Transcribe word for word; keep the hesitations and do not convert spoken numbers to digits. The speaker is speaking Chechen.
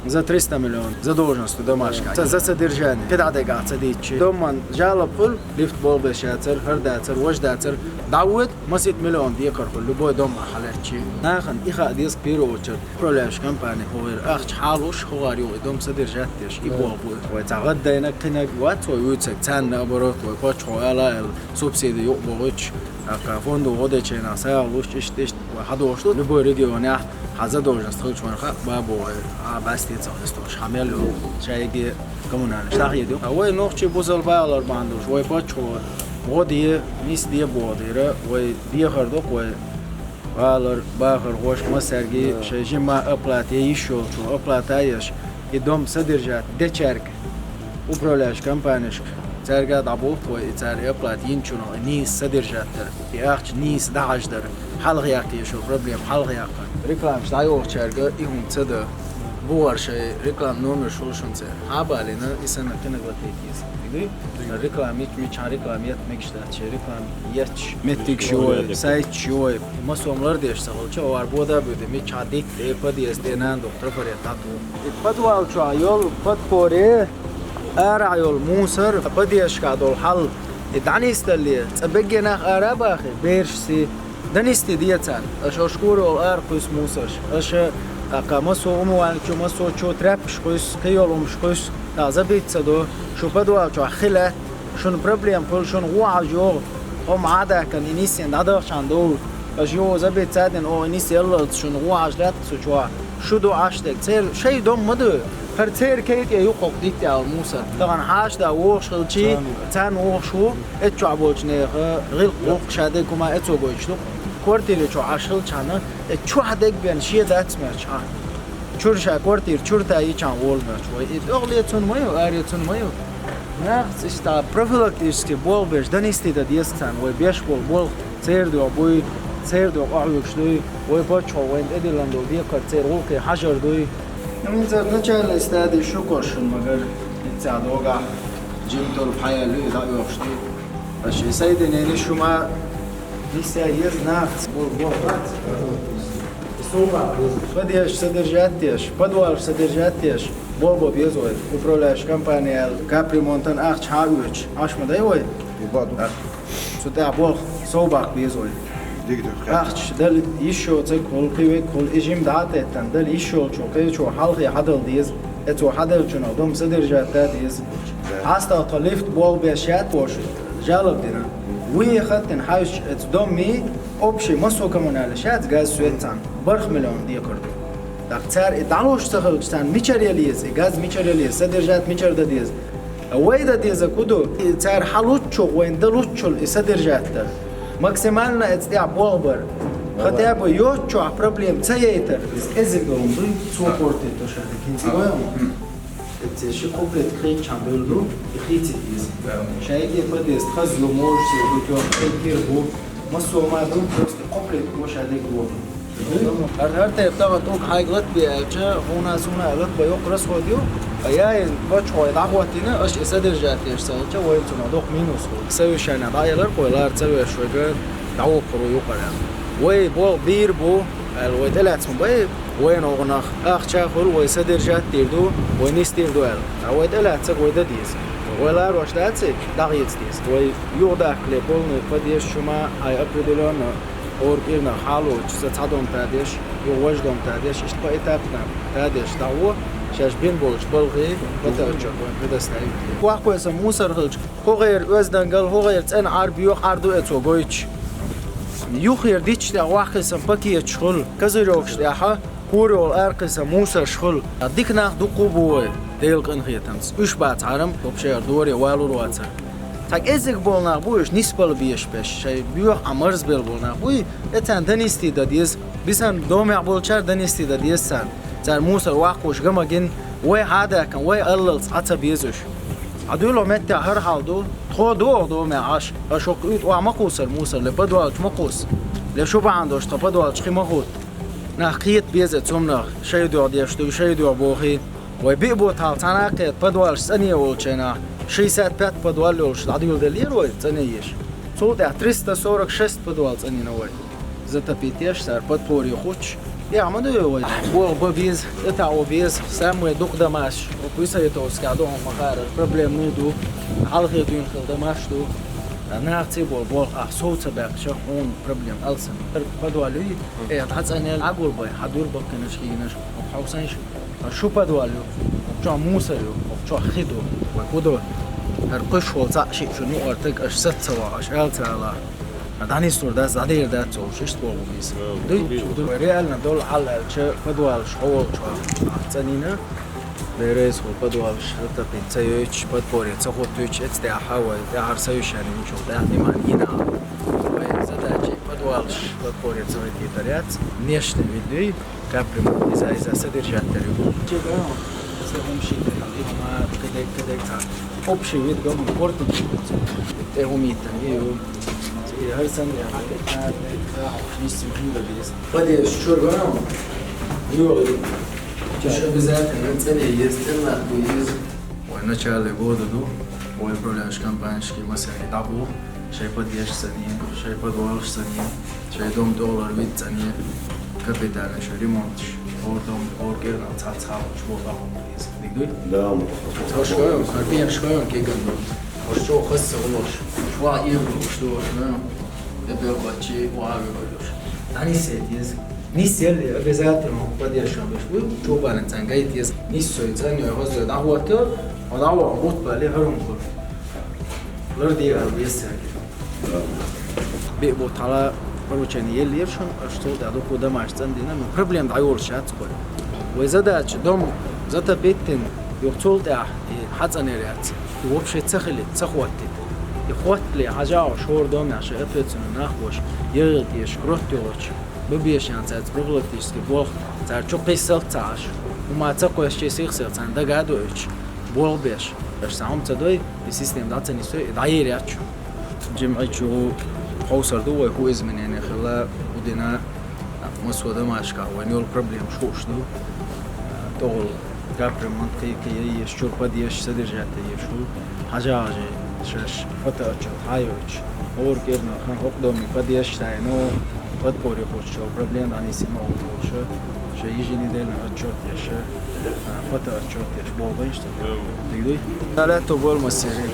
За триста миллион задолженность ду домашка. Ца за содержание. КхидӀа дегӀ ца дийцчи. Доман жалоб хуьлу, лифт болх беш яцара, хӀара дацара, важа дацара. ДӀавоьду, масийтта миллион декхар хуьлу, любой дом хьалаьцчи. Нахана и хаа деза, в первую очередь, управляющая компания хӀокхуьра ахча хьалуш, хӀокхара юкъа и дом содержать деш, и болх бу. Вай цхьа гӀаддайнарг, кхинарг вац вай вуьйцург, царна наоборот, вай паччахьо ала аьлла, субсиди юкъа бохуьйтуш, тӀаккха фонду гӀо дечу хенахь сагӀа луш, иштта, иштта. Вай хьадогӀуш ду, любой регионехь хьан задолженность хилча вайн хаа бан бу вай, а, басте ца хьесталуш, хьан мел йолу шайге коммунальный дӀахьедо. А вай нохчий бусалба бахалар бахьана долуш, вай паччахьо гӀо де, нис де боху дера, вай дехар доккху, вай гӀалар, бахархошка массаьрга шайн жимма оплата е йиш йолчу оплата еш, и дом содержать дечаьрга, управляющий компанешка, цаьрга дӀабоху вай, и цара и оплата йинчунах и нийса содержать дар, и ахча нийса дӀахьаждар, хьалха яккха езаш йолу проблема хьалха яккха. Рекламаш дӀайохучаьрга и хӀума ца дан, бухара шайн реклама номерш хуьлу шуна церан. Хьан а балийна, и санна кхинаг латийта еза. Дуй? Реклама йича, мичахьа реклама етта мегаш дац, шайн реклама етташ меттигаш ю вай, сайташ ю вай. Массо а лардеш ца хилча, вара бода а буьйду, мичахьа дитта тӀе, подъезд тӀе, нана дукха трафарет дӀатуху. И подвал чохь йолу подпорье, арахь йолу мусор, подъездашкахь долу хьал, и дӀанисдалале, цкъа бегге нах ара а бахий, берашций, донести де царна. Аша ош кора йолу ара кхуьссу мусорш. Аша, тӀаккха массо а умывальничу, массо а чу тряпкаш кхуьссу, кхин йолу хӀумаш кхуьссу, тӀаккха забить ца до. Шу подвал чохь хи лаьтта, шуна проблема хуьлу, шуна гӀо Ӏаж йогӀу, тхо ма Ӏа а даьккхина, и нисъян дӀадахчхьана довла. Аша йогӀу забить ца дина, оха и нис яллалц шуна гӀо Ӏаж лаьтта цу чохь. Шу ду Ӏаш дерг. Церан шайн дом ма ду. ХӀара церан кей тӀе ю кхокху дитта аьлла мусор. Тахана хьаша да вогӀуш хилчий, царна вогӀуш ву, эцу чохь болчу нехан гӀиллакх гӀуллакх ша дерг хӀума эцо гойтуш ду. Квартире чохь Ӏаш хилчхьана, эцу чохь дерг бен шен дац моьттуш хьан. Чуьра ша квартира чуьра тай йичхьана волу моьттуш вай. И тӀехула цунна ма ю, аре цунна ма ю. Нахаца иштта профилактически болх беш, донести дан деза царна, вай беш болу болх церан дуьхьа буй, церан дуьхьа къахьоьгуш дуй, вай паччахьо вайна тӀедиллина долу декхар церан гӀуллакхе хьажар дуй. ХӀинца начальный стадий шу коршун магар, хӀинца догахь жимтур пхьаяьлла ю, дӀаоьхуш ду. Аша и соединение шу ма нисъян еза нахаца, болу болх бац. Подъезд содержать деш, подвалш содержать деш, болх бан беза вай. Управляющая компания аьлла, капремонтан ахча хьан а оьцуш, Ӏаш ма дай вай? Цу тӀехь болх сов баккха беза вай. Дика ду. Ахча дала йиш йоцург хуьлу, кхин верг хуьлу, и жима дӀа а теттана, дала йиш йолчо, кхечо хьалхе хьадала деза. Эцо хьаделлачунах дом содержать дан деза. ХьастагӀа тхан лифт болх беш яц бохуш жалоб дина. Вуй хаттина хьаьвсича, эцу доммий общий массо а коммунальный шаьц, газ, свет царна барх миллион декхар ду. ТӀаккха цара и дӀалуш ца хилча, царна мичара яла еза, и газ мичара яла еза, содержать мичара дан деза? Вай дан деза кху ду, и цара хьалуччух вайна дан луччул и содержать дар. Максимально эцу тӀехь болх бар. Хотя бы йоцучохь проблема ца яйтар. Иза кӀезиг долун дуй, цо кортий тушар дикинца вай. Эцци ши куплет кхеччхьан белла ду, и хийци иза. Шайге подъезд хазло можете, бутёр, кир бу, массо ма ду, просто куплет го ша дегу. ХӀара, хӀара тайпа тӀаккха тӀулг хьайга латбе аьлча, хӀуна суна латба йоккха расход ю, а яйна бачхой дӀахӀоттина, аша и содержать деш ца хилча, вай цунах доккха минус ху. Совещание дӀаялар, кхой лара ца веш вайга дӀавоккхур ву юкъара. Вай болх бийр бу, аьлла, вай тӀелаьцма бай, вайна гӀунах ахча хуьлу, вай содержать дийр ду, вай нисдийр ду аьлла. Ткъа вай тӀелаьццаг вай дан деза. Вай ларош даций, дӀахеца деза. Вай юхадаккхале полный подъезд шу ма хьай определённо хӀора кӀирнах хьалочу сан цхьа дом тадеш, юха важа дом тадеш, иштта по этапно тадеш дӀагӀо, шаьш бин болчу балхий, вот отчёт вайн предоставить. Ваккхой сан мусор хилча, хӀогӀера оьздангалла, хӀогӀера цӀена Ӏар боьха Ӏар ду эцо гойтуш. Юххера дитча тӀехь ваккхий сан пакеташ хуьлу, козырёгаш тӀехьа, хӀора йолу аркхий сан мусарш хуьлу. Дика нах дуккха а бу вай, Делан къинхетамца. Уьш бац хьарам, вообще доре валур вацара. Цхьа кӀеззиг болу нах бу уьш, нисбала беш беш, шайн боьха Ӏа марзбелла болу нах буй, эцарна донести дан деза. Бисана домехь болчара донести дан деза царна. Цара мусор ваккхуш ган ма гина, вай хьадаьккхина, вай аллалц Ӏа ца беза уьш. Ӏа дуьйло меттехь хӀара хьал ду, тхо ду оха домехь Ӏаш, аша хӀокху уьйтӀа охьа ма кхуссара мусор, ле подвалчу ма кхусса, ле шу бахьана долуш тхан подвалчу хи ма хӀутту. Нах кхета беза цумнах, шайн дуьхьа деш ду, шайн дуьхьа бохий. Вай биъ бутт хьалха цхьана а кхета подвалаш цӀане волчу хенахь, шестьдесят пять подвал йолуш дӀадуьйладеллера вай, цӀане еш. Цул тӀаьхьа триста сорок шесть подвал цӀанйина вай. Затопить еш цара, подпорье хуттуш, Я, ма ду вай. Бо, бо беза, это о беза. Самые дукха домаш. О, Куйсаветовская дом, махара. Проблемный ду. Хьалхе дуьйна хила домаш ду. Нах ци бо, бо, а, сов ца баьккхача, хьуна проблема алсам. Подвал ю, э, хьа цӀанел, хьа гурбай, хьа дуьр баккхинаш, хӀинаш, хьо хьовсанаш. Шу подвал ю, хӀокху чохь мусор ю, хӀокху чохь хи ду, вай хӀун ду? ХӀара кхуьш волу цхьаъ шиъ шу нуартаг аша сац ца вахь, аша аьлла ца ала. ДӀанислур дац, дӀадийр дац олуш, иштта боху иза. Дуй, дуй, реально долу хьал аьлча, подвалаш хьо волчохь цӀанийна. Берейс хӀу подвалаш тапит ца йойтуш, подпорье ца хӀоттуьйтуш, эцтехьа вай тӀаьхьара совещание йинчул тӀаьхьа внимание йина. Вай задача подвалаш подпорье ца хӀоттийтар яц, нешна вилли. Капремонт иза, иза содержать дар ю. Чега, се хӀума шийтта, и хӀума кадек, кадек ца. Общий вид дома портом шийтта. ТӀе хӀума йиттан, и ю. И хӀара санна, я, нисси хӀума да беза. Подъезд чуьра, ю. Чуьш обязательно цӀене еза, цӀена нах бу еза. Вай начале года ду, вай управляющий компанияшки масех дӀабу. Шайн подъезд санна, шайн подвалаш санна, шайн дом тӀехула вид санна, капитальный шайн ремонташ, хӀора дом, хӀора кӀирнах цхьацца хьалхаш боху ахь хӀума беза. Дика дуй? Да, ма. Хьо школа, хьо пен школа кеган ду. Хьо чо хасса волуш, шва ир ду, что, да? Я бел бачи, ва ир ду. ДӀаниссе деза. Нисъелли обязательно поддержка беш вуй, чубаран цан гайта еза. Ниссой, цан йой, хозой, дӀахӀотта, хьо дӀаваха, бутт бале, хӀара хӀума хуьлу. Лар дийгӀа весаги. Биъ бутт хьала поручение еллера шуна, аша цул тӀаьхьа дукха домаш цӀандина, ну, проблема дӀайолуш яц кхуьй. Вай задача, дом затопить дина, юха цул тӀаьхьа и хьацӀанер яц. И вообще ца хили, ца хӀоттийта. И хӀоттале, хьажа, шора домехь шайн ответственный нах беш, ягӀийла тешаш, крот йолуш. Бу бешан цаьрца профилактически болх, цара чу кхиссалц ца Ӏаш, хӀума ца кхоьссича сих-сиха царна дага а доуьйтуш, болх беш. Аша цхьа хӀума ца дой, и система дӀа ца нисой, и дӀайийр яц шу. ЖимӀи чу хьовсур ду вай, хӀун изменение хилла, хӀун дина, массо а домашкахь вайна йолу проблемаш хууш ду. ТӀехула капремонт кхин-кхин яйеш, чуьра подъезд содержать еш ву. Хьажа-хьажий шаьш фотоотчет хьайойтуш. ХӀора кӀирнах хан хӀокху доме подъезд тайна, подпорье кхоччул проблема дӀанисйина олуш, шайн еженедельный отчет еш, фотоотчет еш, боху бен иштта. Дигдуй? Лаьтто болу массерий.